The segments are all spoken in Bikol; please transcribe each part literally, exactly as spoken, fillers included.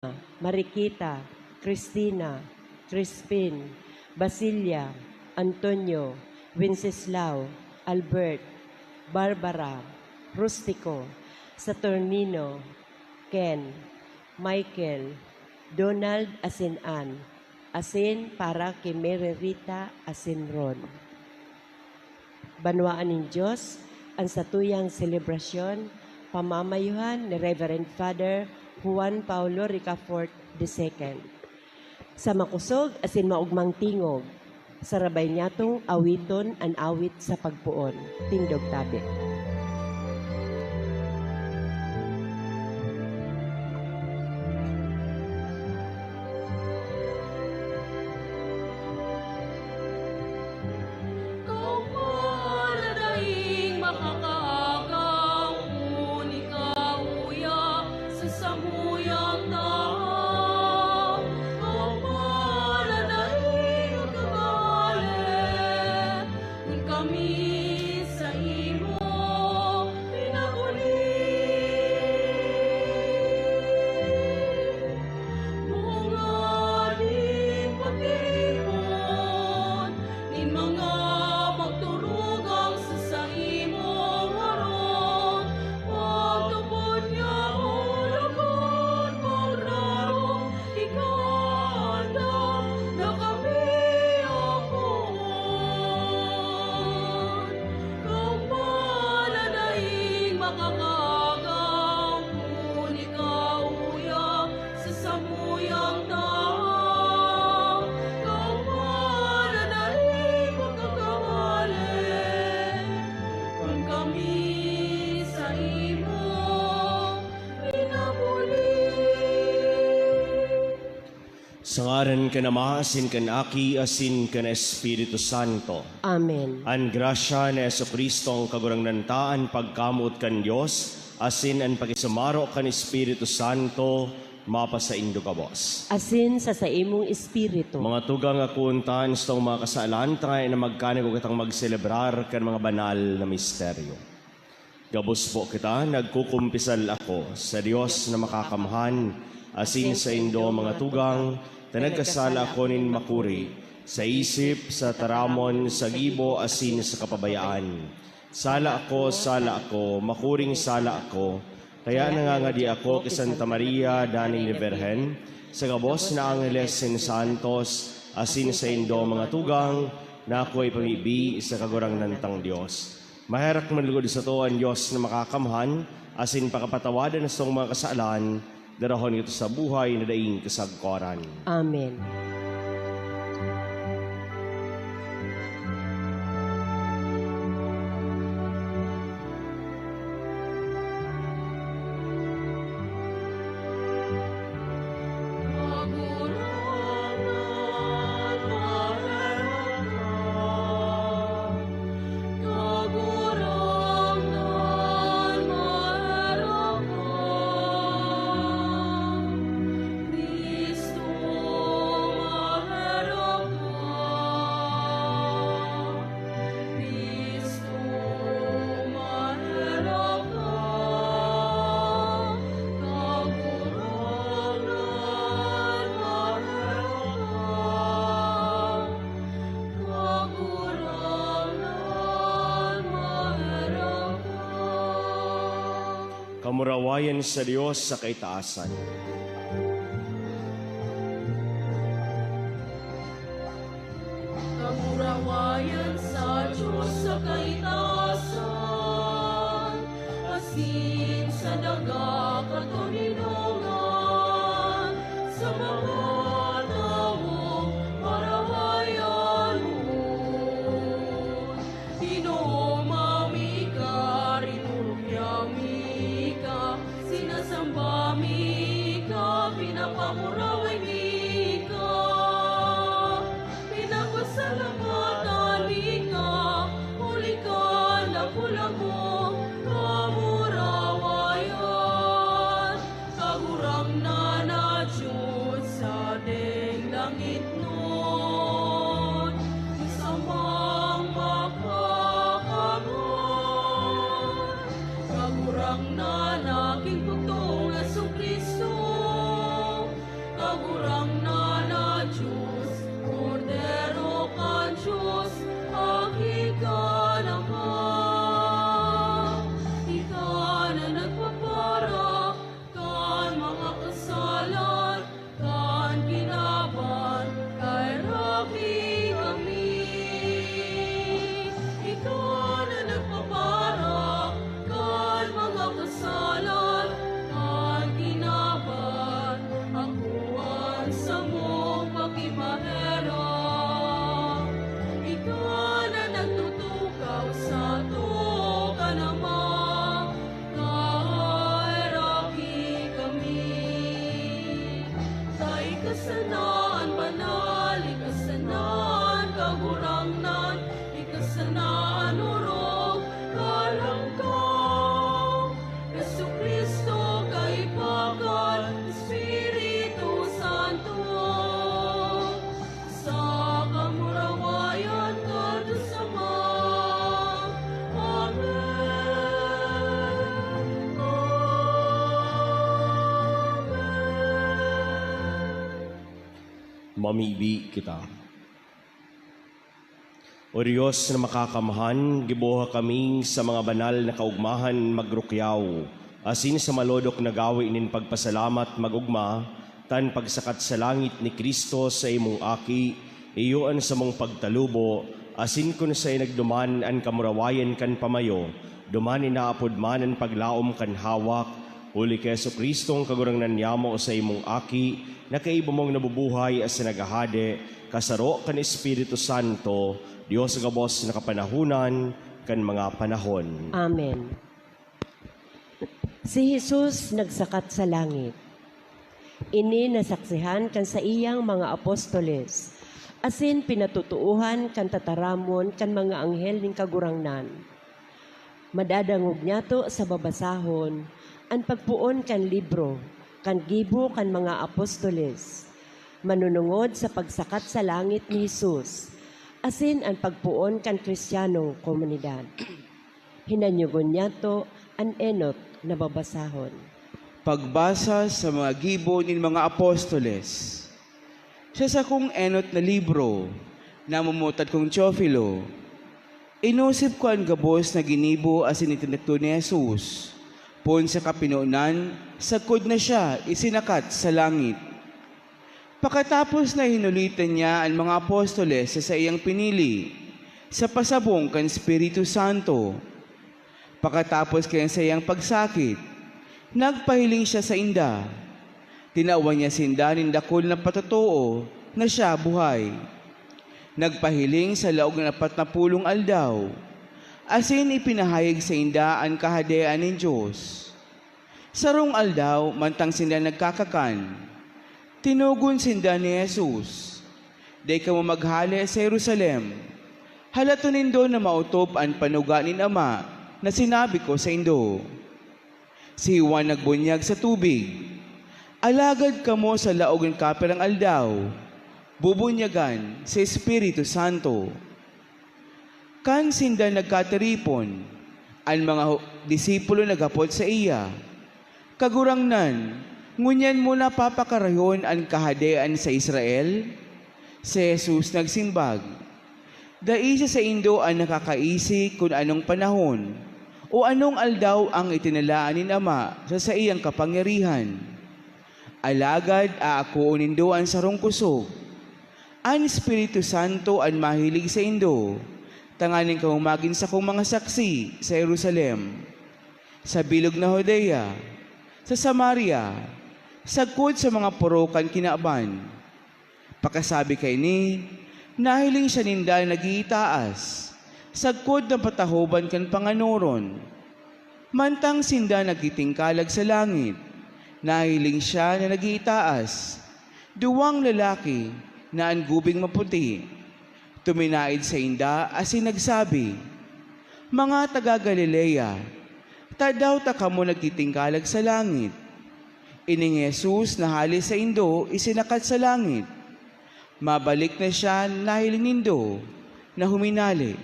Mariquita, Cristina, Crispin, Basilia, Antonio, Wenceslao, Albert, Barbara, Rustico, Saturnino, Ken, Michael, Donald asin Ann, asin para ki Mary Rita asin Ron. Banwaan nin Dios an satuyang selebrasyon, pamamayuhan ni Reverend Father Juan Paulo Ricafort the second. Sa makosog asin maogmang tingog, sarabay niyatong awiton an awit sa pagpoon. Tindog tabi. Kung wala daing makakaagaw, kun ikaw uya sa samuyang tahaw. Kung wala daing makakahale, kun kami sa imo pinabuli. Bunga nin pagtiripon nin mga magturugang sa saimong harong, pagtubod niya, o lugod magrarong, ikaw andam na kami akoon. Kung wala daing makakaagaw, kun ikaw uya sa samuyang tahaw. Kung wala daing makakahale, kun kami sa imo pinabuli. Sa ngaran kan Ama, asin kan Aki, asin kan Espiritu Santo. Amen. An grasya ni Jesu-Cristo, an Kagurangnan ta, an pagkamoot kan Dios, asin an pakisumaro kan Espiritu Santo, mapasaindo gabos. Asin sa saimong espiritu. Mga tugang, akoon ta an satong mga kasalan, ta ngaya na magkanigwa kitang magselebrar kan mga banal na misteryo. Gabos po kita, nagkukumpisal ako sa Dios na makakamhan, asin saindo, mga tugang, ta nagkasala ako nin makuri, sa isip, sa taramon, sa gibo, asin sa kapabayaan. Sala ako, sala ako, makuring sala ako. Kaya nangangadi ako ki Santa Maria, danay na Birhen, sa gabos na angheles asin santos, asin saindo, mga tugang, na ako ipamibi sa Kagurangnan tang Dios. Maherak man lugod sato an Dios na makakamhan, asin pakapatawadan an satong mga kasalan, darahon kita sa buhay na daing kasagkoran. Amen. Kagurangnan, maherak ka. Cristo, maherak ka. Cristo, maherak ka. Kagurangnan, maherak ka. Kagurangnan, maherak ka. Kamurawayan sa Dios sa kaitaasan. Kamurawayan sa Dios sa kaitaasan, asin sa daga katoninongan, sa mga tawong marawayan mo. Ginoo, mami ka, rinurugya mi ka, sinasamba mi ka, pinapamuraway mi ka, pinapasalamatan mi ka, huli kan dakula mong kamurawayan. Kagurangnan na Dios sa deng langitnon, samang makakamot. Kagurangnan na king putong Jesu-Cristo, Ika sana an banal, ika sana an kagurangnan, ika sana an orog, kalangkaw. Jesu-Cristo, Kaipuhan, Espiritu Santo, sa kamurawayan kadto sa mga. Amen. Amen. Mamibi kita. O Dios na makakamhan, giboha kaming sa mga banal na kaugmahan magrukyaw, asin sa malodok na gawi nin pagpasalamat mag-ogma, tan pagsakat sa langit ni Cristo sa imong Aki, iyo an samong pagtalubo, asin kun saen nagduman an kamurawayan kan pamayo, duman inaapod man an paglaom kan hawak, huli ki Jesu-Cristo an Kagurangnan nyamo sa imong Aki, na kaiba mong nabubuhay asin naghahade, kasaro kan Espiritu Santo, Dios gabos na kapanahonan kan mga panahon. Amen. Si Jesus nagsakat sa langit. Ini nasaksihan kan saiyang mga apostoles, asin pinatotoohan kan tataramon kan mga anghel nin Kagurangnan. Madadangog niyato sa babasahon an pagpoon kan libro kan gibo kan mga apostoles, manunungod sa pagsakat sa langit ni Jesus, asin an pagpoon kan Cristianong komunidad. Hinanyogon niyato an enot na babasahon. Pagbasa sa mga gibo nin mga apostoles. Sa sakong enot na libro, namumutad kong Teofilo, inosip ko an gabos na ginibo asin itinukdo ni Jesus, poon sa kapinonan, sagkod na siya isinakat sa langit. Pakatapos na hinulitan niya an mga apostoles sa saiyang pinili, sa pasabong kan Espiritu Santo. Pakatapos kan saiyang pagsakit, nagpahiling siya sainda. Tinawan niya sinda nin dakul na patotoo na siya buhay. Nagpahiling sa laog nin apat na pulong aldaw, asin ipinahayag sainda an Kahadean nin Dios. Sarong aldaw, mantang sinda nagkakakan, tinugon sinda ni Jesus, "Dai kamo maghale sa Jerusalem. Halaton nindo na maotob an panuga nin Ama na sinabi ko saindo. Si Juan nagbunyag sa tubig, alagad kamo sa laog nin kapirang aldaw, bubunyagan sa Espiritu Santo." Kan sinda nagkatiripon, an mga hu-, disipulo naghapot saiya, "Kagurangnan, ngunyan mo na papakarayon an Kahadean sa Israel?" Si Jesus nagsimbag, "Dai sa saindo an nakakaisi kun anong panahon o anong aldaw an itinalaan nin Ama sa saiyang kapangyarihan. Alagad aakoon nindo an sarong kosog. An Espiritu Santo an mahilig saindo, tanganing kamo magin sakong mga saksi sa Jerusalem, sa bilog na Judea, sa Samaria, sagkod sa mga poro kan kinaban." Pakasabi kaini, nahiling siya ninda na nag-iitaas, sagkod na patahoban kan panganoron. Mantang sinda nagtitingkalag sa langit, nahiling siya na nag-iitaas, duwang lalaki na an gubing maputi. Tuminaed sainda asin nagsabi, "Mga taga Galilea, tadaw ta kamo nagtitingkalag sa langit? Ining Jesus na hale saindo isinakat sa langit. Mabalik na siya na nahiling nindo na huminale."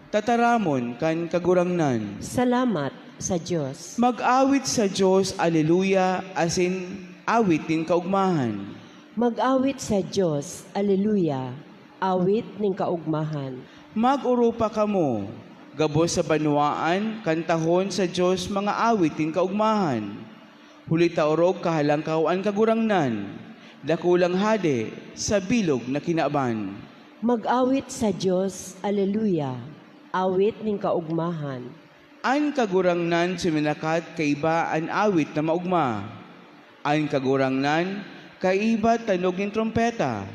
Tataramon kan Kagurangnan. Salamat sa Dios. Mag-awit sa Dios, Aleluya, asin awit nin kaugmahan. Mag-awit sa Dios, Aleluya, awit nin kaugmahan. Mag-oropa kamo, gabos sa banwaan, kantahon sa Dios mga awit nin kaugmahan. Huli ta orog kahalangkaw an Kagurangnan, dakulang hade sa bilog na kinaban. Mag-awit sa Dios, Aleluya, awit nin kaugmahan. An Kagurangnan suminakat kaiba an awit na maogma. An Kagurangnan kaiba tanog nin trompeta.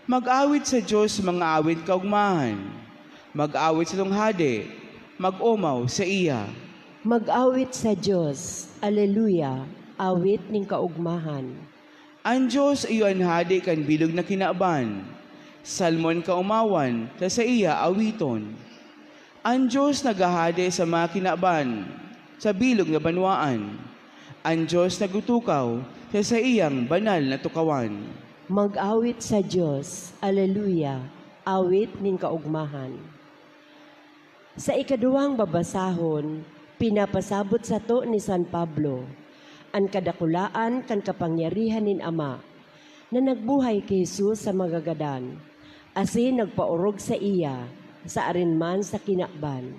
Mag-awit sa Dios mga awit kaogmahan. Mag-awit sa Tunghade, mag-omaw saiya. Mag-awit sa Dios, Aleluya, Awit nin kaogmahan. An Dios iyo an hade kan bilog na kinaban. Salmon kaomawan sa saiya awiton. An Dios naghahade sa mga kinaban sa bilog na banwaan. An Dios nagutukaw sa saiyang banal na tukawan. Mag-awit sa Dios. Aleluya! Awit nin kaogmahan. Sa ikaduwang babasahon, pinapasabot sato ni San Pablo an kadakulaan kan kapangyarihan nin Ama na nagbuhay ki Jesus sa mga gadan, asin nagpaorog saiya sa arin man sa kinaban.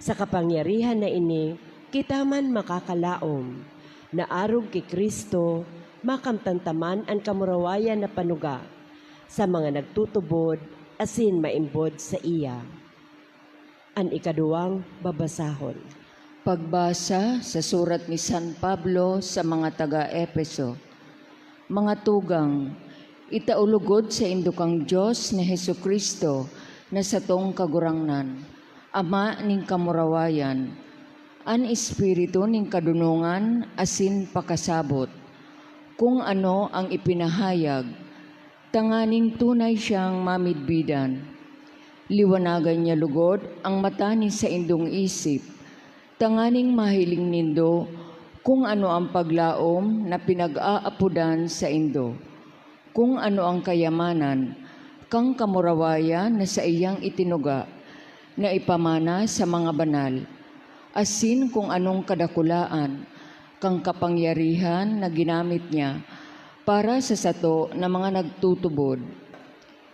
Sa kapangyarihan na ini, kita man makakalaom na arog ki Cristo, makamtan ta man an kamurawayan na panuga sa mga nagtutubod asin maimbod saiya. An ikaduwang babasahon. Pagbasa sa surat ni San Pablo sa mga taga-Efeso. Mga tugang, itao logod saindo kan Dios ni Jesu-Cristo na satong Kagurangnan, Ama nin kamurawayan, an Espiritu nin kadonongan asin pakasabot, kun ano an ipinahayag, tanganing tunay siyang mamidbidan. Liwanagan niya logod an mata nin saindong isip, tanganing mahiling nindo kun ano an paglaom na pinag-aapodan saindo, kun ano an kayamanan kan kamurawayan na saiyang itinuga na ipamana sa mga banal, asin kun anong kadakulaan kan kapangyarihan na ginamit niya para sa sato na mga nagtutubod.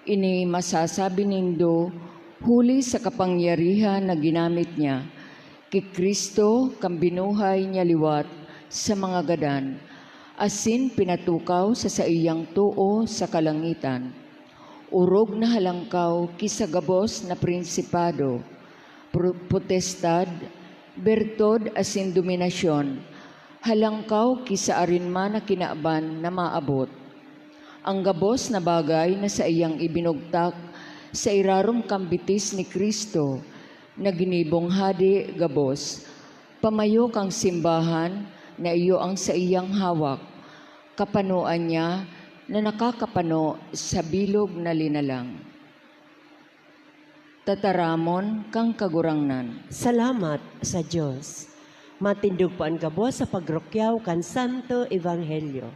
Ini masasabi nindo huli sa kapangyarihan na ginamit niya ki Cristo kan binuhay niya liwat sa mga gadan, asin pinatukaw sa saiyang too sa kalangitan. Orog na halangkaw ki sa gabos na prinsipado, pro-, potestad, bertod asin dominasyon, halangkaw ki sa arin man na kinaban na maabot. An gabos na bagay na saiyang ibinugtak sa irarom kan bitis ni Cristo, na ginibong hade gabos, pamayo kan simbahan na iyo an saiyang hawak, kapanoan niya na nakakapano sa bilog na linalang. Tataramon kan Kagurangnan. Salamat sa Dios. Matindog po an gabos sa pagrukyaw kan Santo Ebanghelyo.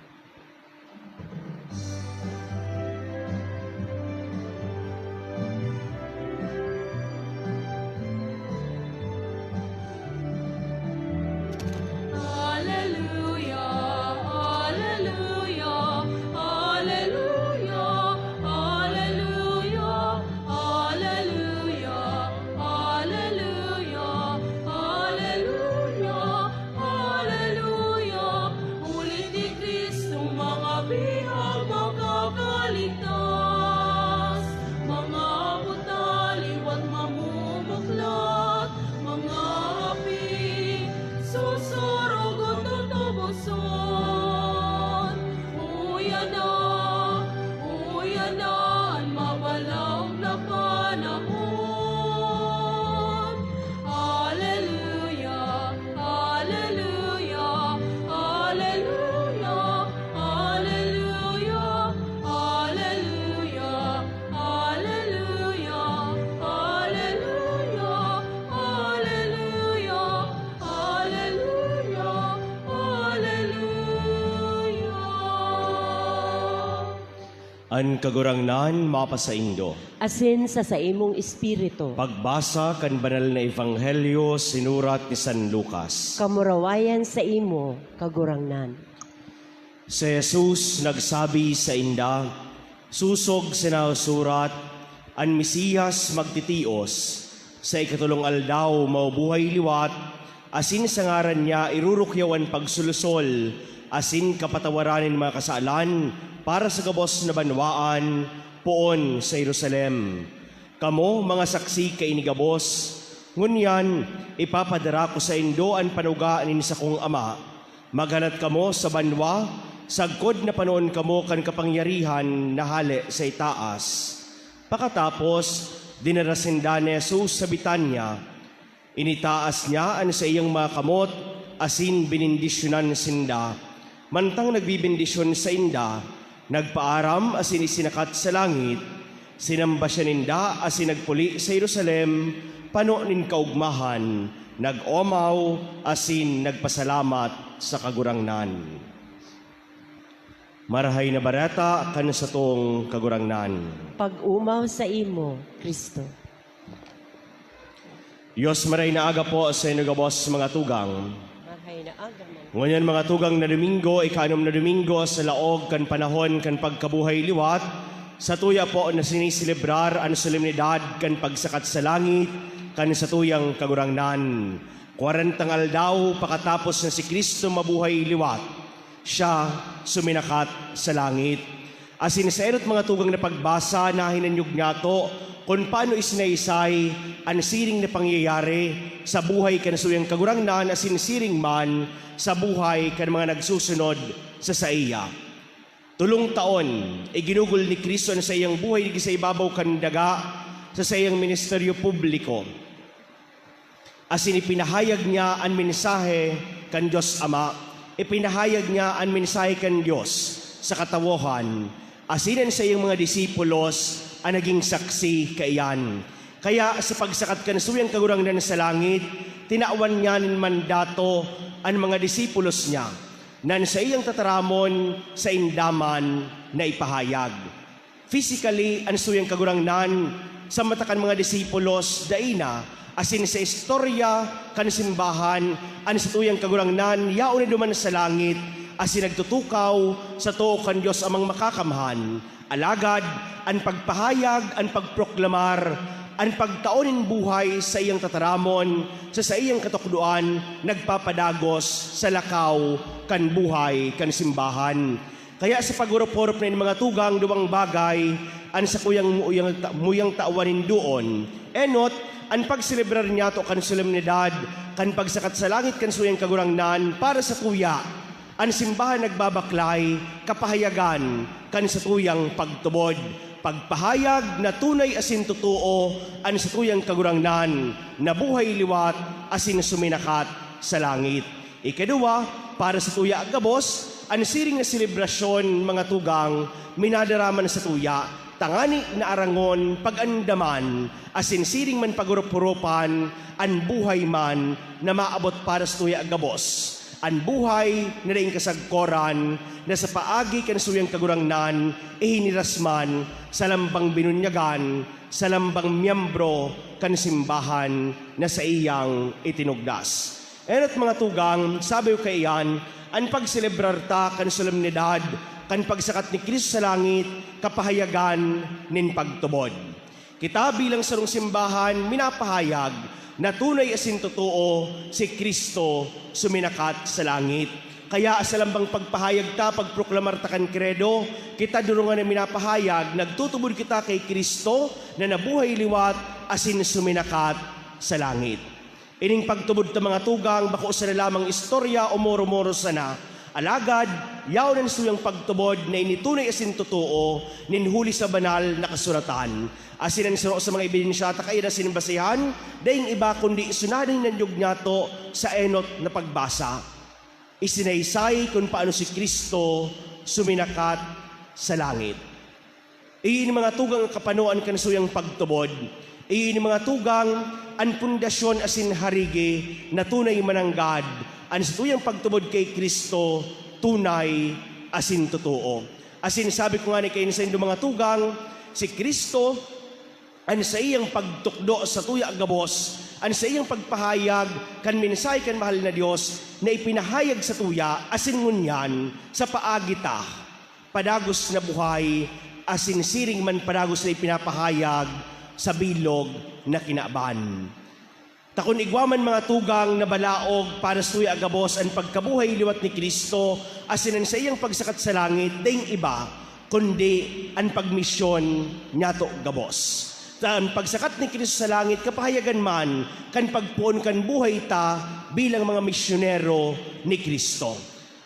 Aleluya, aleluya, aleluya, aleluya, aleluya, aleluya, aleluya, aleluya. Huli ni Cristo, mga bihag makakaligtas, mga buta liwat mamumuklat, mga hapit susurugon tutuboson. Uya na, uya na an mabalog na panahon. Aleluya, aleluya, aleluya, aleluya, aleluya, aleluya, aleluya, aleluya, aleluya, aleluya. An Kagurangnan mapasaindo. Asin sa saimong espiritu. Pagbasa kan Banal na Ebanghelyo sinurat ni San Lucas. Kamurawayan saimo, Kagurangnan. Si Jesus nagsabi sainda, "Sosog sa nasusurat, an Mesiyas magtitios, sa ikatolong aldaw mabubuhay liwat, asin sa ngaran niya irurukyaw an pagsolusol asin kapatawaran nin mga kasalan para sa gabos na banwaan poon sa Jerusalem. Kamo, mga saksi kaini gabos. Ngunyan, ipapadara ko saindo an panuga nin sakong Ama. Maghalat kamo sa banwa, sagkod na panoon kamo kan kapangyarihan na hale sa itaas." Pakatapos, dinara sinda ni Jesus sa Betania. Initaas niya an saiyang mga kamot, asin benendisyonan sinda. Mantang nagbebendisyon sainda, nagpaaram asin isinakat sa langit, sinamba siya ninda asin nagpuli sa Jerusalem pano nin kaogmahan, nag-omaw asin nagpasalamat sa Kagurangnan. Marahay na Bareta kan satong Kagurangnan. Pag-omaw saimo, Cristo. Dios, maray na aga po sa inyo gabos, mga tugang. Maray na aga man. Ngunyan, mga tugang, na Domingo, ikaanom na Domingo sa laog kan panahon kan pagkabuhay liwat, satuya po na siniselebrar an solemnidad kan pagsakat sa langit kan satuyang Kagurangnan. Kwarentang aldaw pakatapos na si Cristo mabuhay liwat, siya suminakat sa langit. Asin sa enot, mga tugang, na pagbasa, nahinanyog niyato kun paano isinaysay an siring na pangyayari sa buhay kan satuyang Kagurangnan asin siring man sa buhay kan mga nagsusunod sa saiya. Tolong taon, iginugol ni Cristo an saiyang buhay digdi sa ibabaw kan daga sa saiyang ministeryo publiko. Asin ipinahayag niya an mensahe kan Dios Ama, ipinahayag niya an mensahe kan Dios sa katawohan, asin an saiyang mga disipulos an naging saksi kaiyan. Kaya sa pagsakat kan satuyang Kagurangnan sa langit, tinawan niya nin mandato an mga disipulos niya, na an saiyang tataramon sainda man na ipahayag. Physically, an satuyang Kagurangnan sa mata kan mga disipulos dai na, asin sa istorya kan simbahan, an satuyang Kagurangnan yaon na duman sa langit, asin nagtutukaw sa too kan Dios Amang Makakamhan. Alagad an pagpahayag, an pagproklamar, an pagtao nin buhay sa iyang tataramon, sa saiyang katukdoan, nagpapadagos sa lakaw kan buhay kan simbahan. Kaya sa paghurup-hurup na ini, mga tugang, duwang bagay an sakuyang muyang ta-, muyang tawan nin doon. Enot, an pagselebrar niyato kan solemnidad kan pagsakat sa langit kan satuyang Kagurangnan para satuya. An simbahan nagbabaklay kapahayagan kan satuyang pagtubod, pagpahayag na tunay asin totoo an satuyang Kagurangnan na buhay liwat asin suminakat sa langit. Ikaduwa, para satuya gabos, an siring na selebrasyon, mga tugang, minadara man satuya, tangani na arangon, pag-andaman, asin siring man paghurup-hurupan an buhay man na maabot para satuya gabos. An buhay na daing kasagkoran na sa paagi kan satuyang Kagurangnan, ihiniras man sa lambang binunyagan, sa lambang miyembro kan simbahan na saiyang itinugdas. Enot, mga tugang, sabi ko kaiyan, an pagselebrar ta kan solemnidad kan pagsakat ni Cristo sa langit, kapahayagan nin pagtubod. Kita bilang sarong simbahan minapahayag na tunay asin totoo si Cristo suminakat sa langit. Kaya sa lambang pagpahayag ta, pagproklamar ta kan Kredo, kita durungan na minapahayag, nagtutubod kita ki Cristo na nabuhay liwat asin suminakat sa langit. Ining pagtubod ta, mga tugang, bako sana lamang istorya o moro-moro sana. Alagad, yaon an suyang pagtubod na ini tunay asin totoo nin huli sa banal na kasuratan. Asin an saro sa mga ebidensya ta kaiyan asin basehan, daing iba kundi sunading nanyog niyato sa enot na pagbasa. Isinaysay kun paano si Cristo suminakat sa langit. Iyo ini, mga tugang, an kapanoan kan suyang pagtubod. Iyo ini, mga tugang, an pundasyon asin harigi na tunay mananggad an satuyang pagtubod ki Cristo tunay asin totoo. Asin sabi ko ngani kaini saindo, mga tugang, si Cristo, an saiyang pagtukdo satuya gabos, an saiyang pagpahayag kan mensahe kan mahal na Dios na ipinahayag satuya asin ngunyan sa paagi ta. Padagos na buhay, asin siring man padagos na ipinapahayag sa bilog na kinaban. Ta kun igwa man, mga tugang, na balaog para satuya gabos an pagkabuhay liwat ni Cristo asin an saiyang pagsakat sa langit, daing iba kundi an pagmisyon niyato gabos. Ta an pagsakat ni Cristo sa langit kapahayagan man kan pagpoon kan buhay ta bilang mga misyonero ni Cristo.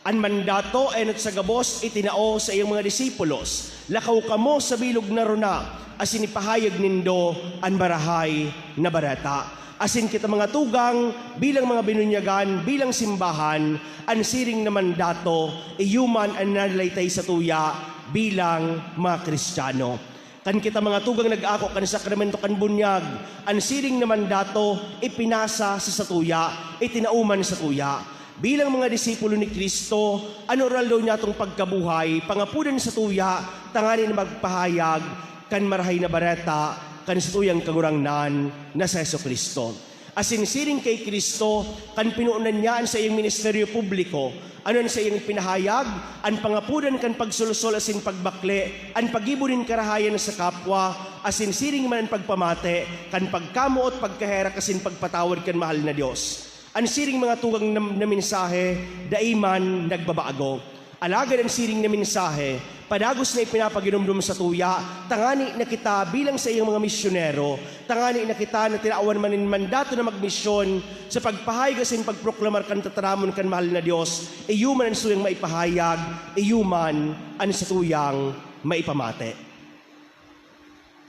An mandato enot sa gabos itinao sa iyang mga disipulos, "Lakaw kamo sa bilog na rona asin ipahayag nindo an Marahay na Bareta." Asin kita mga tugang, bilang mga binunyagan, bilang simbahan, an siring na mandato, iyo man an nananalitay sa tuya bilang mga Kristiyano. Kan kita mga tugang nag-ako kan sakramento kan bunyag, an siring na mandato ipinasa sa satuya, itinao man sa tuya. Bilang mga disipulo ni Cristo, an oral daw niyatong pagkabuhay, pangapodan sa tuya, tangani na magpahayag kan Marahay na Bareta kan satuyang Kagurangnan na si Jesu-Cristo. Asin siring ki Cristo, kan pinuonan niya an saiyang ministeryo publiko, ano an saiyang pinahayag, an pangapodan kan pagsolsol asin pagbakle, an paggibo nin karahayan sa kapwa, asin siring man an pagpamate kan pagkamoot, pagkaherak asin pagpatawad kan mahal na Dios. An siring mga tugang na, na mensahe, dai man nagbabago. Alagad an siring na mensahe, padagos na ipinapaginomdom sa tuya, tangani na kita bilang saiyang mga misyonero, tangani na kita na tinawan man nin mandato na magmisyon sa pagpahayag asin pagproklamar kan tataramon kan mahal na Dios, iyo man an satuyang maipahayag, iyo man an satuyang maipamate.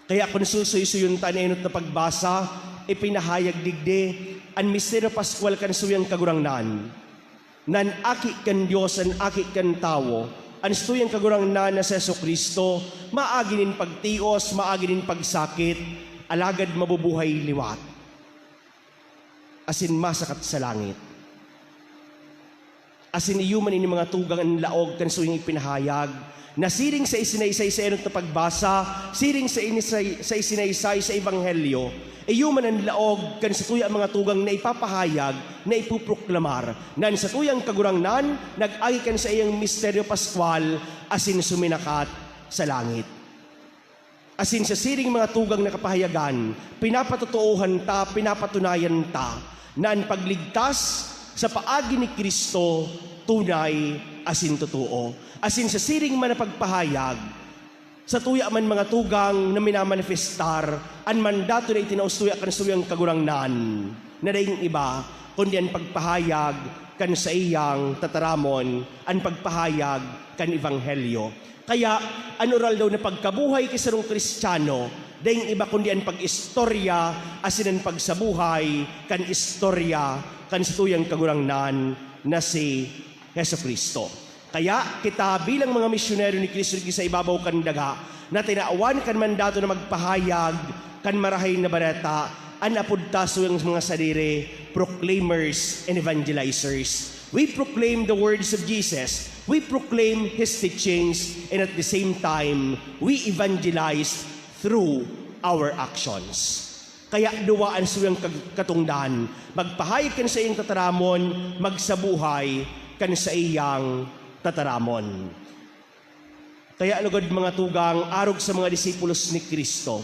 Kaya kun susuysuyon ta an enot na pagbasa, ipinahayag digdi an misteryo paskwal kan satuyang Kagurangnan, na an Aki kan Dios, an Aki kan tawo, an satuyang Kagurangnan na si Jesu-Cristo, maagi nin pagtios, maagi nin pagsakit, alagad mabubuhay liwat, asin masakat sa langit. Asin iyo man ini mga tugang an laog kan satuyang ipinahayag, na siring sa isinaysay sa enot na pagbasa, siring sa inisay-, sa isinaysay sa Ebanghelyo, iyo man an laog kan satuya mga tugang na ipapahayag, na ipoproklamar, na an satuyang Kagurangnan nag-agi kan saiyang misteryo paskwal asin suminakat sa langit. Asin sa siring mga tugang na kapahayagan, pinapatotoohan ta, pinapatunayan ta na an pagligtas sa paagi ni Cristo tunay asin totoo. Asin sa siring man na pagpahayag, satuya man mga tugang na minamanifestar an mandato na itinao satuya kan satuyang Kagurangnan, na daing iba kundi an pagpahayag kan saiyang tataramon, an pagpahayag kan Ebanghelyo. Kaya, an oral daw na pagkabuhay ki sarong Kristiyano, daing iba kundi an pag-istorya asin an pagsabuhay kan istorya kan satuyang Kagurangnan na si Jesu-Cristo. Kaya, kita bilang mga misyonero ni Cristo digdi sa ibabaw kan daga, na tinawan kan mandato na magpahayag kan Marahay na Bareta, an apod ta satuyang mga sadiri, proclaimers and evangelizers. We proclaim the words of Jesus. We proclaim His teachings, and at the same time, we evangelize through our actions. Kaya duwa an satuyang kag-, katongdan, magpahayag kan saiyang tataramon, magsabuhay kan saiyang tataramon. Kaya lugod, mga tugang, arog sa mga disipulos ni Cristo,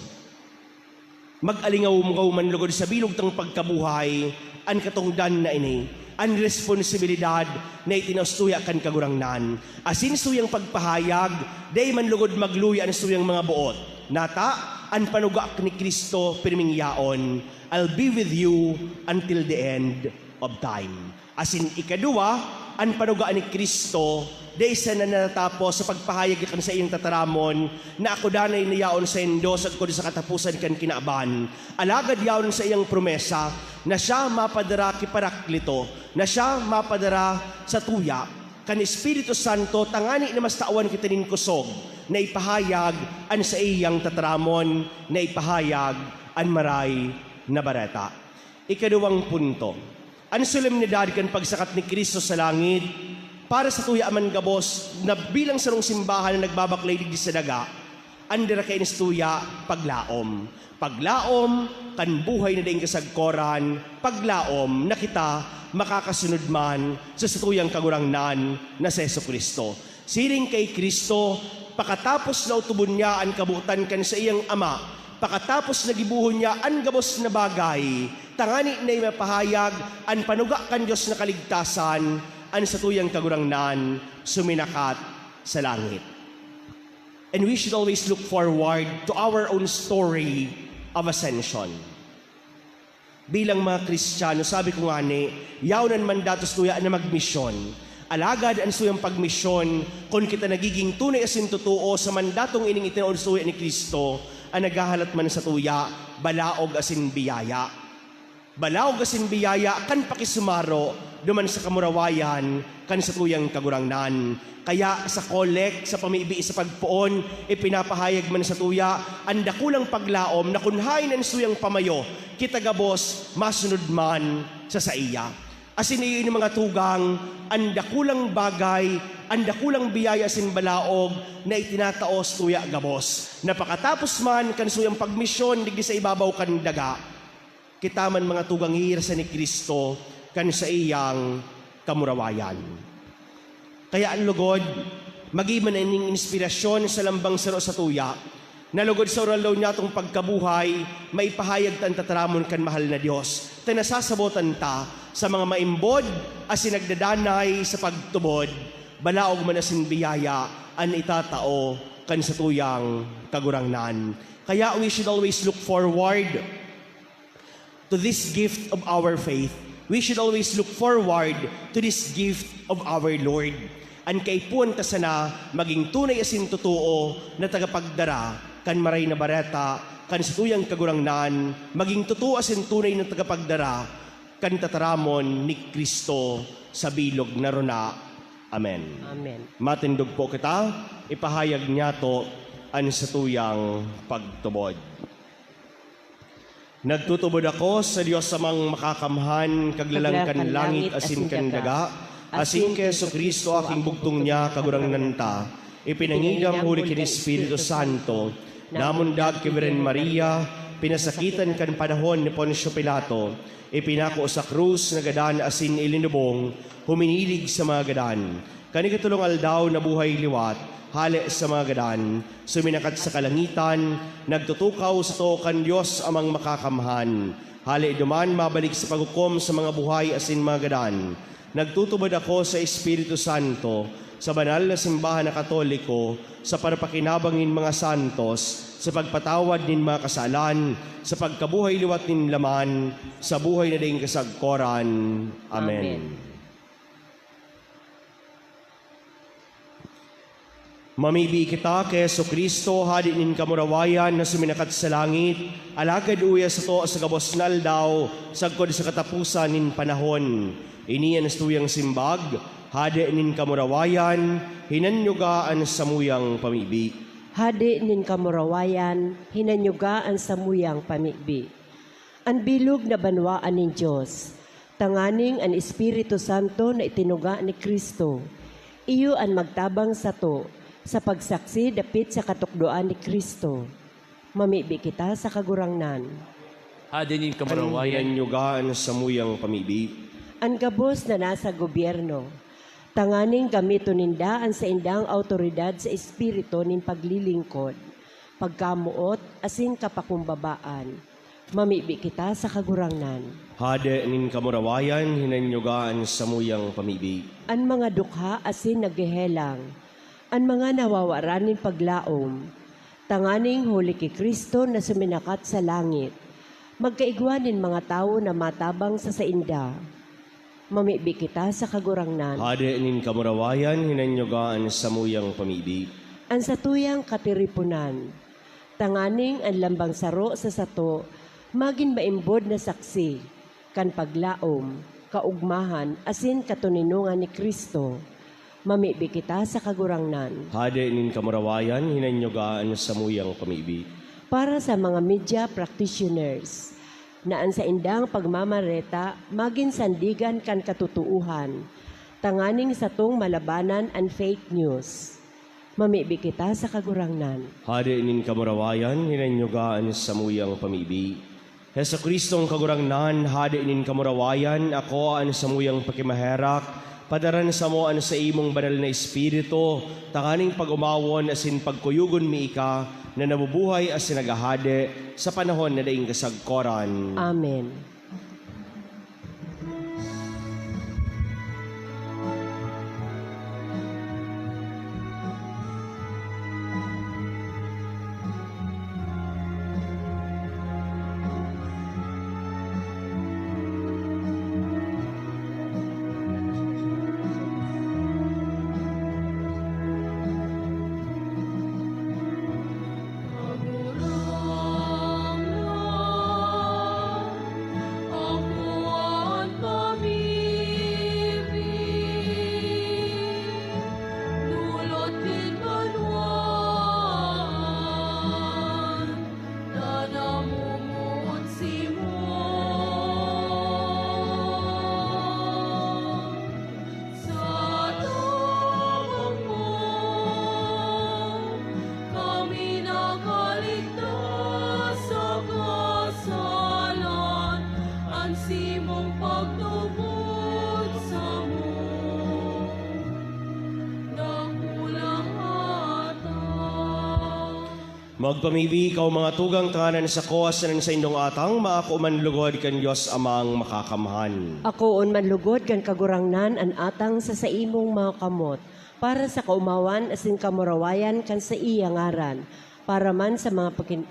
mag-alingaw-ngaw man lugod sa bilog tang pagkabuhay an katongdan na ini, an responsibilidad na itinao satuya kan Kagurangnan. Asin satuyang pagpahayag, dai man lugod magluya an satuyang mga boot. Nata, an panuga ni Cristo pirming yaon, "I'll be with you until the end of time." Asin ikaduwa, an panuga ni Cristo, dai sana natatapos sa pagpahayag kan saiyang tataramon, na ako danay na yaon saindo sagkod sa kataposan kan kinaban. Alagad yaon an saiyang promesa, na siya mapadara ki Paraklito, na siya mapadara satuya, kan Espiritu Santo, tangani na mas tawan kita nin kosog na ipahayag an saiyang tataramon, na ipahayag an Maray na Bareta. Ikaduwang punto, an solemnidad kan pagsakat ni Cristo sa langit para satuya man gabos na bilang sarong simbahan na nagbabaklay digdi sa daga, an dara kaini satuya, paglaom. Paglaom kan buhay na daing kasagkoran, paglaom na kita makakasunod man sa satuyang Kagurangnan na si Jesu-Cristo. Siring ki Cristo, pakatapos na otobon niya an kabotan kan saiyang Ama, pakatapos na gibohon niya an gabos na bagay, tangani na mapahayag an panuga kan Dios na kaligtasan, an satuyang Kagurangnan suminakat sa langit. And we should always look forward to our own story of ascension. Bilang mga Kristiyano, sabi ko ngani, yaon an mandato satuya na magmisyon. Alagad an satuyang pagmisyon, kun kita nagiging tunay asin totoo sa mandatong ining itinao satuya ni Cristo, an naghahalat man satuya, balaog asin biyaya. Balaog asin biyaya kan pakisumaro duman sa kamurawayan kan satuyang Kagurangnan. Kaya sa kolek, sa pamibi, sa pagpoon, ipinapahayag man satuya an dakulang paglaom na kun haen an satuyang pamayo, kita gabos masunod man sa saiya. Asin iyo ini, mga tugang, an dakulang bagay, an dakulang biyaya asin balaog na itinatao satuya gabos, na pakatapos man kan satuyang pagmisyon digdi sa ibabaw kan daga, kita man, mga tugang, hihirasan ni Cristo kan saiyang kamurawayan. Kaya an lugod, magin man ining inspirasyon sa lambang saro satuya, na lugod sa oral daw niyatong pagkabuhay, maipahayag ta an tataramon kan mahal na Dios, ta nasasabotan ta sa mga maimbod asin nagdadanay sa pagtubod, balaog man asin biyaya an itatao kan satuyang Kagurangnan. Kaya we should always look forward to this gift of our faith. We should always look forward to this gift of our Lord. An kaipuhan ta sana magin tunay asin totoo na tagapagdara kan Maray na Bareta kan satuyang Kagurangnan, magin totoo asin tunay na tagapagdara kan tataramon ni Cristo sa bilog na rona. Amen. Amen. Matindog po kita, ipahayag niyato an satuyang pagtubod. Nagtutubod ako sa Dios Amang Makakamhan, Kaglalang kan langit asin kan daga, asin ki Jesu-Cristo, aking bugtong niya, Kagurangnan ta, ipinangidam huli ki Espiritu Santo, namundag ki Birhen Maria, pinasakitan kan panahon ni Poncio Pilato, ipinako sa krus, nagadan asin ilinubong, huminilig sa mga gadan. Kan ikatolong aldaw, nabuhay liwat, hale sa mga gadan, suminakat sa kalangitan, nagtutukaw sato kan Dios Amang Makakamhan. Hale duman, mabalik sa paghukom sa mga buhay asin mga gadan. Nagtutubod ako sa Espiritu Santo, sa banal na simbahan na Katoliko, sa parapakinabang nin mga santos, sa pagpatawad nin mga kasalan, sa pagkabuhay liwat nin laman, sa buhay na daing kasagkoran. Amen. Amen. Mamibi kita ki Jesu-Cristo, Hade nin kamurawayan na suminakat sa langit, alagad uya sato sa gabos na aldaw, sagkod sa kataposan nin panahon. Ini an satuyang simbag, Hade nin kamurawayan, hinanyuga an samuyang pamibi. Hade nin kamurawayan, hinanyuga an samuyang pamibi. An bilog na banwaan nin Dios, tanganing an Espiritu Santo na itinuga ni Cristo, iyo an magtabang sato sa pagsaksi dapit sa katukdoan ni Cristo. Mamibi kita sa Kagurangnan. Hade nin kamurawayan. Hinanyuga an samuyang pamibi. An gabos na nasa gobyerno, tanganing gamiton ninda an saindang awtoridad sa espiritu nin paglilingkod, pagkamoot, asin kapakumbabaan. Mamibi kita sa Kagurangnan. Hade nin kamurawayan, hinanyuga an samuyang pamibi. An mga dukha asin naghehelang, an mga nawawaran nin paglaom, tanganing huli ki Cristo na suminakat sa langit, magkaigwa nin mga tawo na matabang sa sainda. Mamibi kita sa Kagurangnan. Hade nin kamurawayan, hinanyuga an samuyang pamibi. An satuyang katiriponan, tanganing an lambang saro sa sato magin maimbod na saksi kan paglaom, kaogmahan, asin katoninongan ni Cristo. Mamibi kita sa Kagurangnan. Hade nin kamurawayan, hinanyuga an samuyang pamibi. Para sa mga media practitioners, na an saindang pagmamareta magin sandigan kan katotoohan, tanganing satong malabanan an fake news. Mamibi kita sa Kagurangnan. Hade nin kamurawayan, hinanyuga an samuyang pamibi. Jesu-Cristong Kagurangnan, Hade nin kamurawayan, akoa an samuyang pakimaherak, padaran samo an saimong Banal na Espiritu, tanganing pag-omawon asin pagkuyogon mi ika na nabubuhay asin naghahade sa panahon na daing kasagkoran. Amen. Magpamibi ikaw, mga tugang, tanganan sa koas na saindong atang, maako man lugod kan Dios Amang Makakamhan. Akoon man lugod kan Kagurangnan an atang sa saimong mga kamot, para sa kaomawan asin kamurawayan kan saiya ngaran, para man sa mga pakin-,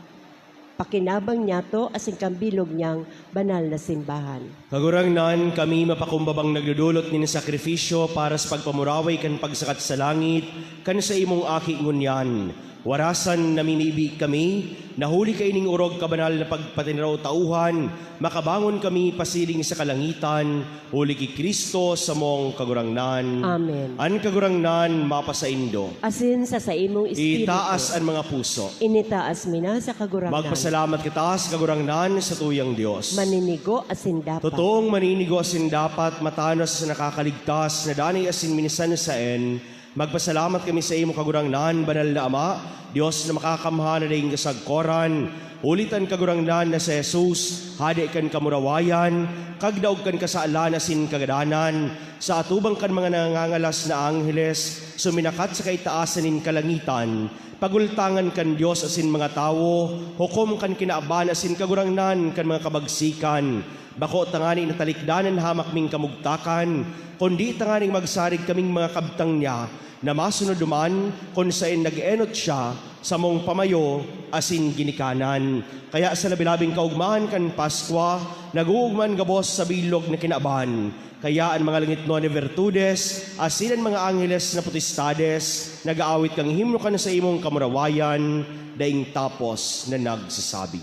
pakinabang niyato asin kan bilog niyang banal na simbahan. Kagurangnan, kami mapakumbabang nagdodolot nin sakrifisyo para sa pagpamuraway kan pagsakat sa langit kan saimong Aki ngunyan. Warasan namimibi kami na huli kaining orog kabanal na pagpatinaraw-tauhan, makabangon kami pasiring sa kalangitan, huli ki Cristo samong Kagurangnan. Amen. An Kagurangnan mapasaindo. Asin sa saimong espiritu. Itaas an mga puso. Initaas mi na sa Kagurangnan. Magpasalamat kita sa Kagurangnan, sa tuyang Dios. Maninigo asin dapat. Totoong maninigo asin dapat, matanos sa nakakaligtas na danay asin minsan saen, magpasalamat kami saimo, Kagurangnan, Banal na Ama, Dios na makakamhan na daing kasagkoran, huli ta an Kagurangnan na si Jesus, Hade kan kamurawayan, kagdaog kan kasalan asin kagadanan, sa atubang kan mga nangangalas na angheles, suminakat sa kaitaasan nin kalangitan, pagultangan kan Dios asin mga tawo, hukom kan kinaban asin kagurangnan kan mga kabagsikan. Bako tanganing natalikdan an hamak ming kamugtakan, kundi tanganing magsarig kaming mga kabtang niya, na masunod duman kun saen nag-enot siya samong pamayo asin ginikanan. Kaya sa labi-labing kaogmahan kan Paskwa, nag-oogma an gabos sa bilog na kinaban. Kaya an mga langitnon na birtudes asin an mga angheles na potestades nag-aawit kan himno kan saimong kamurawayan, daing tapos na nagsasabi.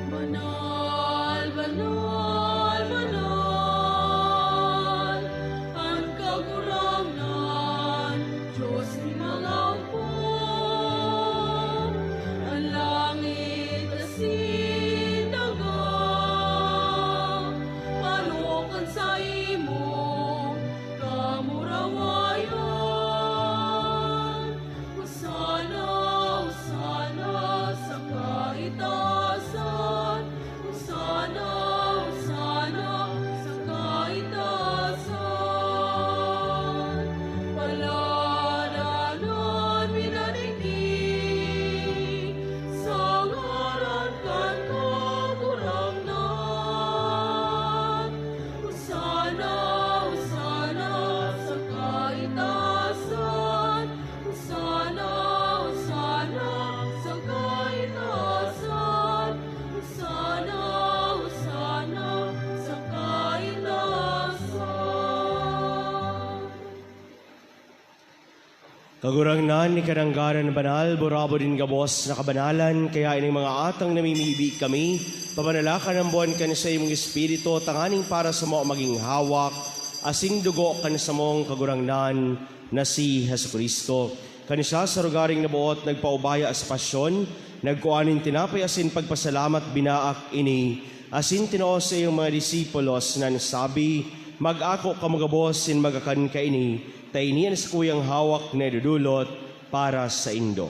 Banal, banal, banal, an Kagurangnan, Dios nin mga hukbo. An langit asin daga, panokan sa imo kamurawayan. Hosana, Hosana sa kaitaasan. Hosana, Hosana sa kaitaasan. Palad an minadigdi sa ngaran kan Kagurangnan. Hosana, Hosana sa kaitaasan. Hosana, Hosana sa kaitaasan. Hosana, Hosana sa kaitaasan. Kagurangnan, ika an ngani banal, burabod nin gabos na kabanalan, kaya ining mga atang namimibi kami, pamanalakan an buwan kan saimong Espiritu, tanganing para samo magin hawak, asin dugo kan samong Kagurangnan, na si Jesu-Cristo. Kan siya sa rogaring naboot nagpaubaya sa pasyon, nagkua nin tinapay asin pagpasalamat, binaak ini, asin tinao sa iyang mga disipulos na nagsabi, "Mag-ako kamo gabos nin magakan kaini, ta ini an sakuyang hawak na idodolot para saindo."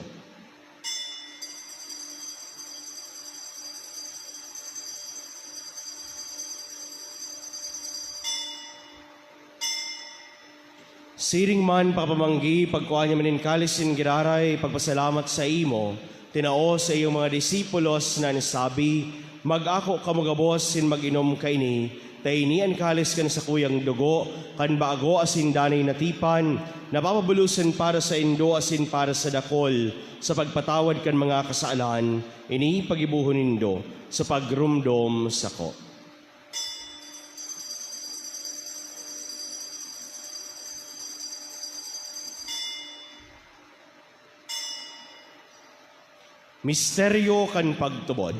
Siring man, pakapamanggi, pagkua niya man nin kalis nin giraray, pagpasalamat saimo, tinao sa iyong mga disipulos na nagsabi, "Mag-ako kamo gabos nin mag-inom kaini, ta ini an kalis kan sakuyang dugo, kan bago asin danay na tipan, na papabulosan para saindo asin para sa dakul, sa pagpatawad kan mga kasalan. Ini paggibohon nindo sa pagromdom sako." Misteryo kan pagtubod.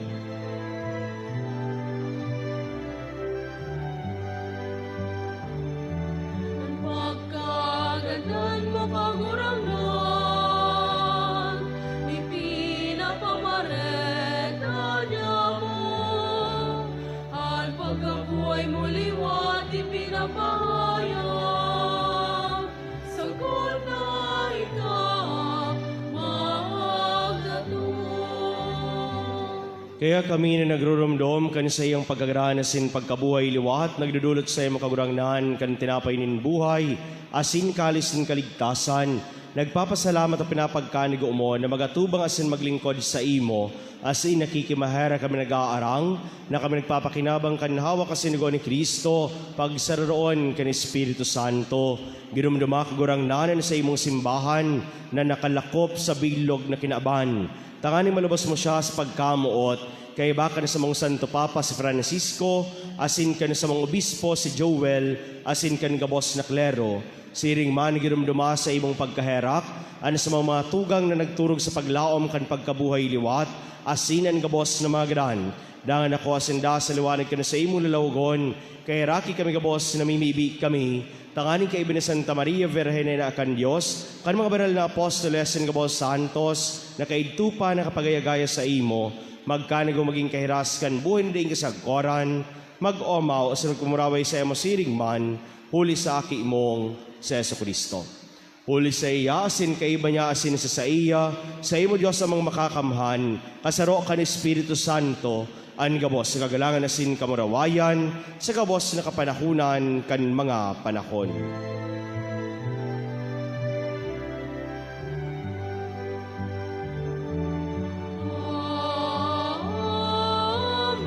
An pagkagandan mo, Kagurangnan, ipinapamareta niamo. An pagkabuhay mo liwat ipinapahayag, sagkod na ika magdatong. Kaya kami na nagrurumdom kan saiyang pagkagrana sin pagkabuhay liwat, nagdudulot sa imo, Kagurangnan, kan tinapay nin buhay asin kalis nin kaligtasan. Nagpapasalamat at pinapagkanigo mo na magatubang asin maglingkod sa imo, asin nakikimaherak kami nag-aarang na kami nagpapakinabang kan hawak asin dugo ni Cristo, pagsaroroon kan Espiritu Santo. Giromdoma, Kagurangnan, an saimong simbahan na nakalakop sa bilog na kinaban. Tanganing malubos mo siya sa pagkamoot, kaiba kan samong Santo Papa si Francisco, asin kan samong obispo si Joel, asin kan gabos na klero. Siring man, giromdoma sa imong pagkaherak an samong mga tugang na nagturog sa paglaom kan pagkabuhay liwat, asin an gabos na mga gadan. Dangan akoa sinda sa liwanag kan saimong lalawogon, kaheraki kami gabos, namimibi kami, tanganing kaiba ni Santa Maria, Birhen na Ina kan Dios, kan mga banal na apostoles, kan gabos santos na kaidto pa nakapagaya-gaya saimo, magkanigo magin kahiras kan buhay na daing kasagkoran, mag-omaw asin magkumuraway saimo siring man, huli sa Aki mong si Jesu-Cristo. Huli saiya, asin kaiba niya, asin sa saiya, saimo, Dios Amang Makakamhan, kasaro kan Espiritu Santo, an gabos na kagalangan asin kamurawayan, sa gabos na kapanahonan kan mga panahon. Amen. Amen. Amen.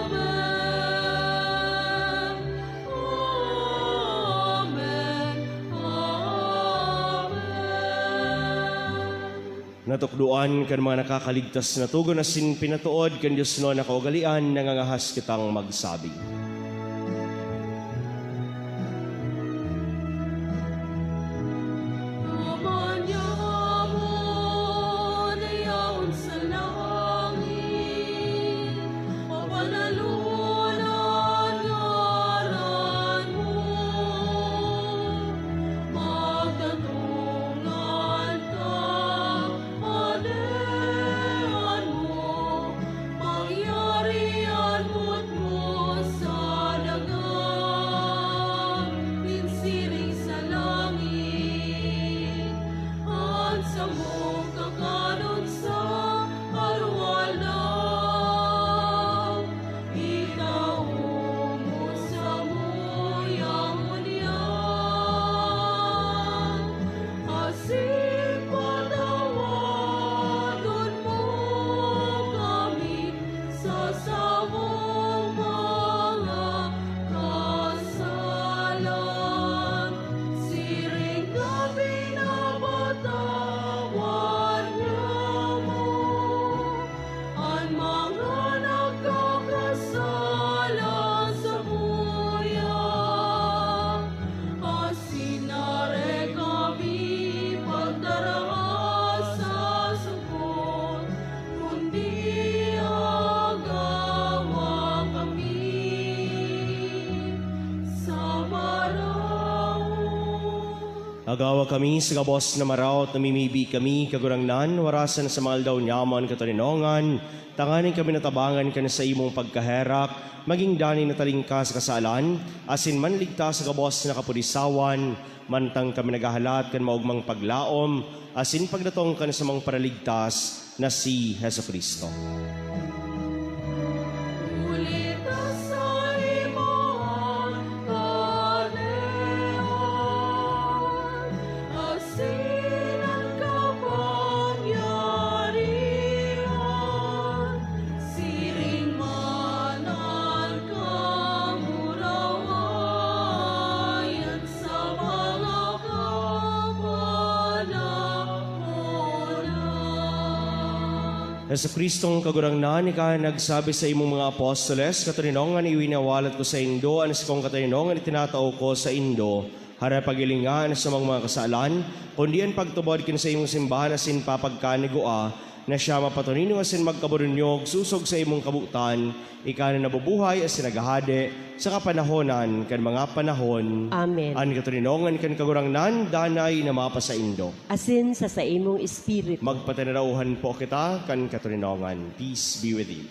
Amen. Amen. Amen. Natukdoan kan mga nakakaligtas na togon asin pinatood kan diosnon na kaugalean, nangangahas kitang magsabi. Ama niamo na yaon sa langit, pabanalon an ngaran mo, magdatong an kahadean mo, mangyari an boot mo sa daga, nin siring sa langit. An samong kakanon sa aroaldaw, itao mo samo ngunyan, asin patawadon mo kami sa samong mga kasalan, siring na pinapatawad niamo an mga nagkakasala samuya. Asin dai kami pagdaraha sa sugod, kundi agawa kami sa maraot. Agawa kami sa gabos na maraot, namimibi kami, Kagurangnan, warasan sa mga aldaw niamo an katoninongan, tanganing kami natabangan kan saimong pagkaherak, magin dai na talingkas sa kasalan, asin manligtas sa gabos na kapudisawan, mantang kami naghahalat kan maogmang paglaom asin pagdatong kan samong Paraligtas na si Jesu-Cristo. Huli ta saimo an kahadean, asin an kapangyarihan, siring man an kamurawayan sa mga kapanahonan. Jesu-Cristong Kagurangnan, ika an nagsabi sa imong mga apostoles, "Katoninongan iwinawalat ko saindo, an sakong katoninongan itinatao ko saindo." Harapaghilinga an samong mga kasalan, kundi an pagtubod kan saimong simbahan asin papagkanigua na siya mapatonini asin magkaburunyog sosog sa imong kabotan, ika na nabubuhay asin naghahade sa kapanahonan kan mga panahon. Amen. An katoninongan kan Kagurangnan danay na mapasaindo. Asin sa saimong espiritu. Magpatinarauhan po kita kan katoninongan. Peace be with you.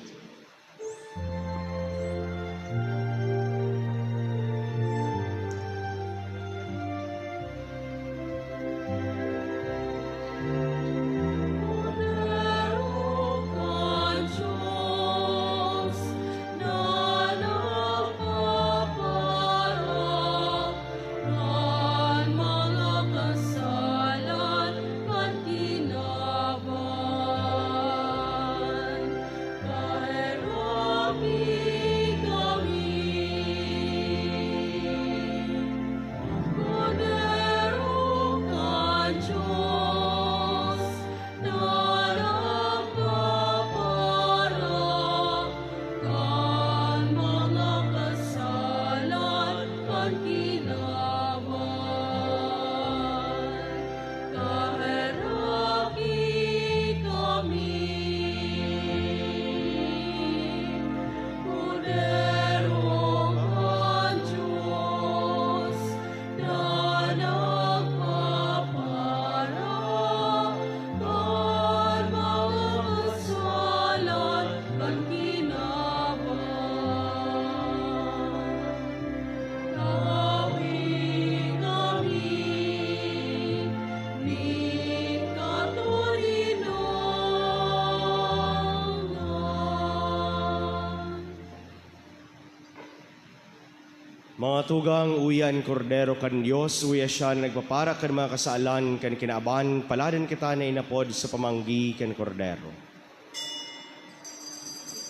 Mga tugang, uya an Kordero kan Dios, uya siya na nagpapara kan mga kasalan kan kinaban, paladan kita na inapod sa pamanggi kan Kordero.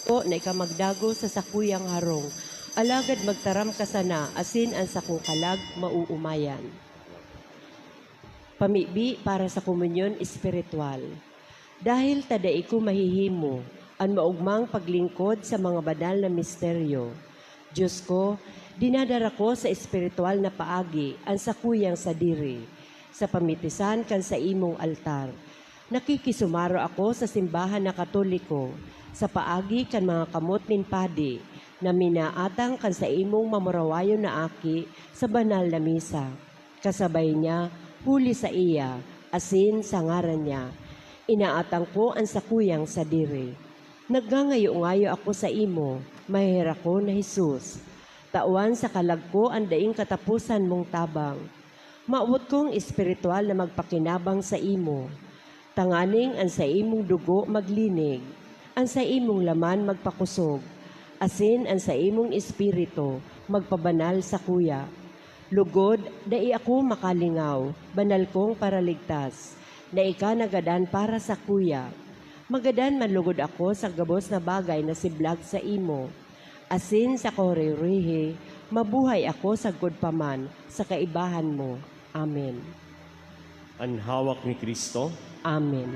Ko na ika magdagos sa sakuyang harong, alagad magtaram ka sana asin an sakong kalag maoomayan. Pamibi para sa komunyon espiritual. Dahil ta dai ko mahihimo an maogmang paglingkod sa mga banal na misteryo, Dios ko, dinadara ko sa espiritual na paagi an sakuyang sadiri sa pamitisan kan saimong altar. Nakikisumaro ako sa simbahan na Katoliko sa paagi kan mga kamot nin padi na minaatang kan saimong mamurawayon na aki sa banal na misa. Kasabay niya, huli saiya, asin sa ngaran niya, inaatang ko an sakuyang sadiri. Nagngangayo-ngayo ako saimo, maheherakon na Jesus. Tawan sa kalag ko an daing kataposan mong tabang. Mawot kong espiritual na magpakinabang saimo, tanganing an saimong dugo maglinig, an saimong laman magpakosog, asin an saimong espiritu magpabanal sakuya. Lugod, dai ako makalingaw, banal kong Paraligtas, na ika nagadan para sakuya. Magadan man lugod ako sa gabos na bagay na siblag saimo, asin sa kahurihihi, mabuhay ako sagkod pa man sa kaibahan mo. Amen. An hawak ni Cristo. Amen.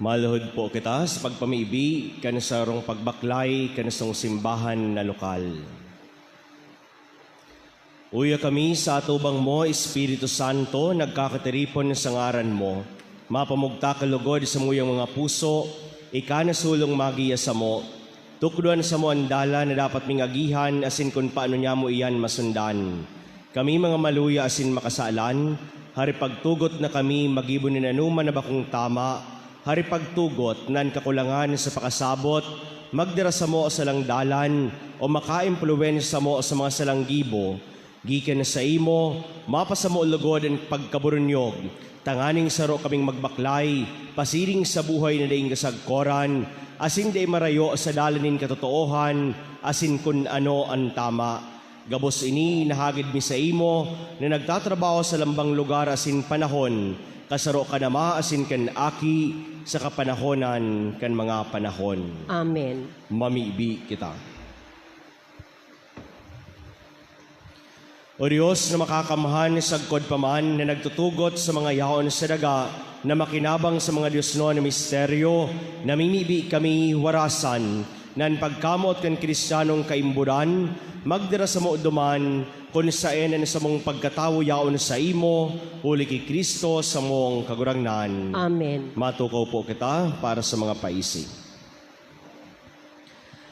Maluhod po kita sa pagpamibi kan sarong pagbaklay kan sarong simbahan na lokal. Uya kami sa atubang mo, Espiritu Santo, nagkakatiripon sa ngaran mo. Mapamugtak ka lugod sa muyang mga puso, ika na sulong magiya samo. Tukdoan samo an dalan na dapat ming agihan, asin kun paano nyamo iyan masundan. Kami mga maluya asin makasalan, hari pagtugot na kami magibo nin anoman na bakong tama, hari pagtugot na an kakulangan sa pakasabot magdara samo sa salang dalan o makaimpluwensya samo sa mga salang gibo. Gikan saimo, mapasamo logod an pagkaburunyog, tanganing saro kaming magbaklay pasiring sa buhay na daing kasagkoran, asin dai marayo sa dalan nin katotoohan, asin kun ano an tama. Gabos ini, nahagad mi saimo na nagtatrabaho sa lambang lugar asin panahon, kasaro kan Ama asin kan Aki, sa kapanahonan kan mga panahon. Amen. Mamibi kita. O Dios na makakamhan, sagkod pa man na nagtutugot sa mga yaon sa daga na makinabang sa mga diosnon na misteryo, namimibi kami warasan na an pagkamoot kan Kristiyanong kaimbodan magdara samo duman, kun saen an samong pagkatawo yaon saimo, huli ki Cristo samong Kagurangnan. Amen. Matukaw po kita para sa mga paisi.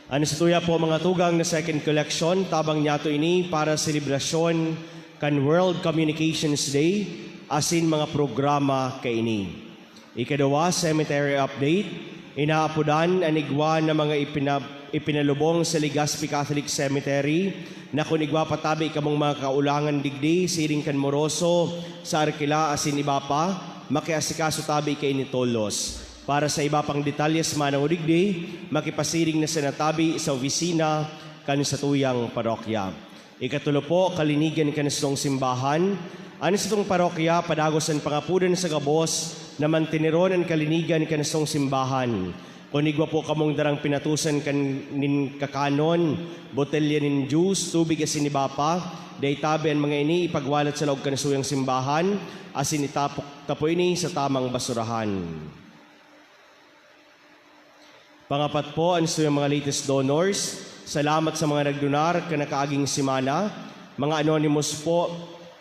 An satuya po mga tugang na second collection, tabang niyato ini para sa selebrasyon kan World Communications Day asin mga programa kaini. Ikaduwa, cemetery update. Inaapodan an igwa na mga ipina-, ipinalubong sa Legazpi Catholic Cemetery, na kun igwa pa tabi kamong mga kaulangan digdi, siring kan moroso, sa arkila asin iba pa, makiasikaso tabi kaini tolos. Para sa iba pang detalyes manongod digdi, makipasiring na sana tabi sa opisina kan satuyang parokya. Ikatulo po, kalinigan kan satong simbahan. An satong parokya padagos an pangapodan sa gabos na manteneron an kalinigan kan satong simbahan. Kun igwa po kamong darang pinatusan kan nin kakanon, botelya nin juice, tubig asin iba pa, dai tabi an mga ini ipagwalat sa laog kan satuyang simbahan asin itapok ta po ini sa tamang basurahan. Pangapat po, an satuyang mga latest donors. Salamat sa mga nagdonar kan nakaaging semana. Mga anonymous po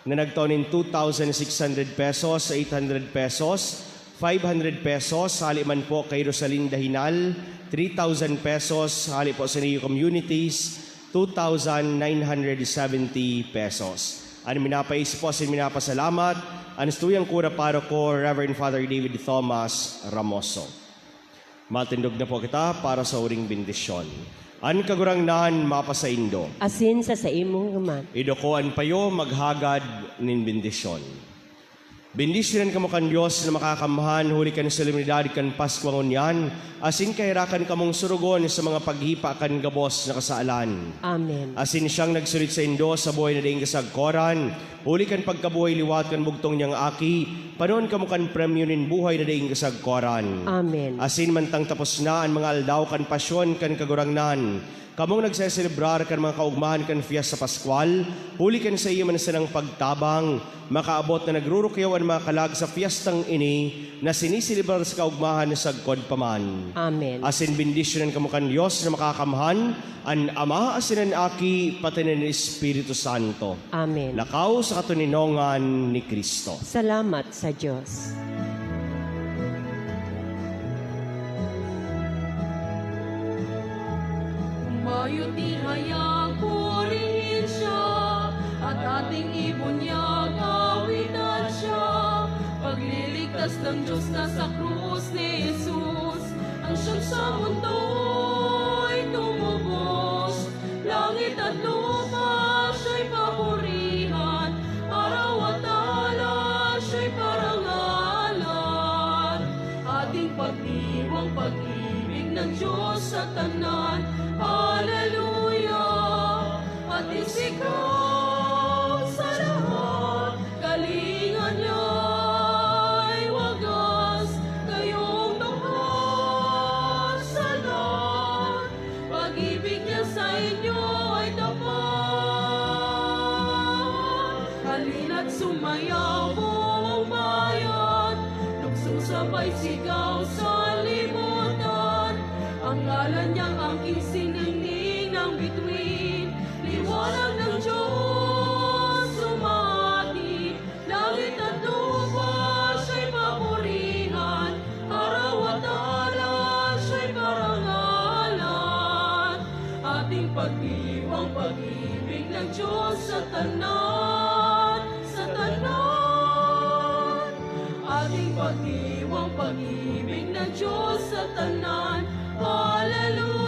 na nagtao nin two thousand six hundred pesos, eight hundred pesos, five hundred pesos, hali man po kay Rosalinda Hinal, three thousand pesos, hali po sa Neo Communities, two thousand nine hundred seventy pesos. An minapaisi po asin minapasalamat, an satuyang kura paroko, Reverend Father David Thomas Ramoso. Matindog na po kita para sa huring bendisyon. An Kagurangnan mapasaindo. Asin sa saimo man. Iduko an payo, maghagad nin bendisyon. Bendisyonan kamo kan Dios na Makakamhan huli kan solemnidad kan Paskwa ngunyan, asin kaherakan kamong sorogon sa mga paghipa kan gabos na kasalan. Amen. Asin siyang nagsulit saindo sa buhay na daing kasagkoran, huli kan pagkabuhay liwat kan bugtong niyang Aki, panoon kamo kan premyo nin buhay na daing kasagkoran. Amen. Asin mantang tapos na an mga aldaw kan pasyon kan Kagurangnan, kamong nagseselebrar kan mga kaogmahan kan Fiesta Pascual, huli kan saiya man sanang pagtabang, makaabot na nagrurukyaw an mga kalag sa fiestang ini na siniselebrar sa kaogmahan sagkod pa man. Amen. Asin bendisyonan kamo kan Dios na Makakamhan, an Ama asin an Aki, pati na an Espiritu Santo. Amen. Lakaw sa katoninongan ni Cristo. Salamat sa Dios. Mayo ti hayag, purihin siya, at ating ibunyag, awitan siya. Pagliligtas ng Diyos na sa krus ni Jesus, ang siyang sa mundo'y tumubos. Langit at lupa siya'y papurihan, araw at alay siya'y parangalan. Ating pagdiwang pag-ibig ng Diyos sa tanan. Hallelujah! At isikaw sa lahat, kalinga niya'y wagas, kayong tungkol sa lahat. Pag-ibig niya sa inyo ay tapat. Halina't sumayaw, buong bayan, nagsasabay sigaw sa Pagdiwang pag-ibig ng Diyos sa tanan, sa tanan. Ating pagdiwang pag-ibig ng Diyos sa tanan. Hallelujah.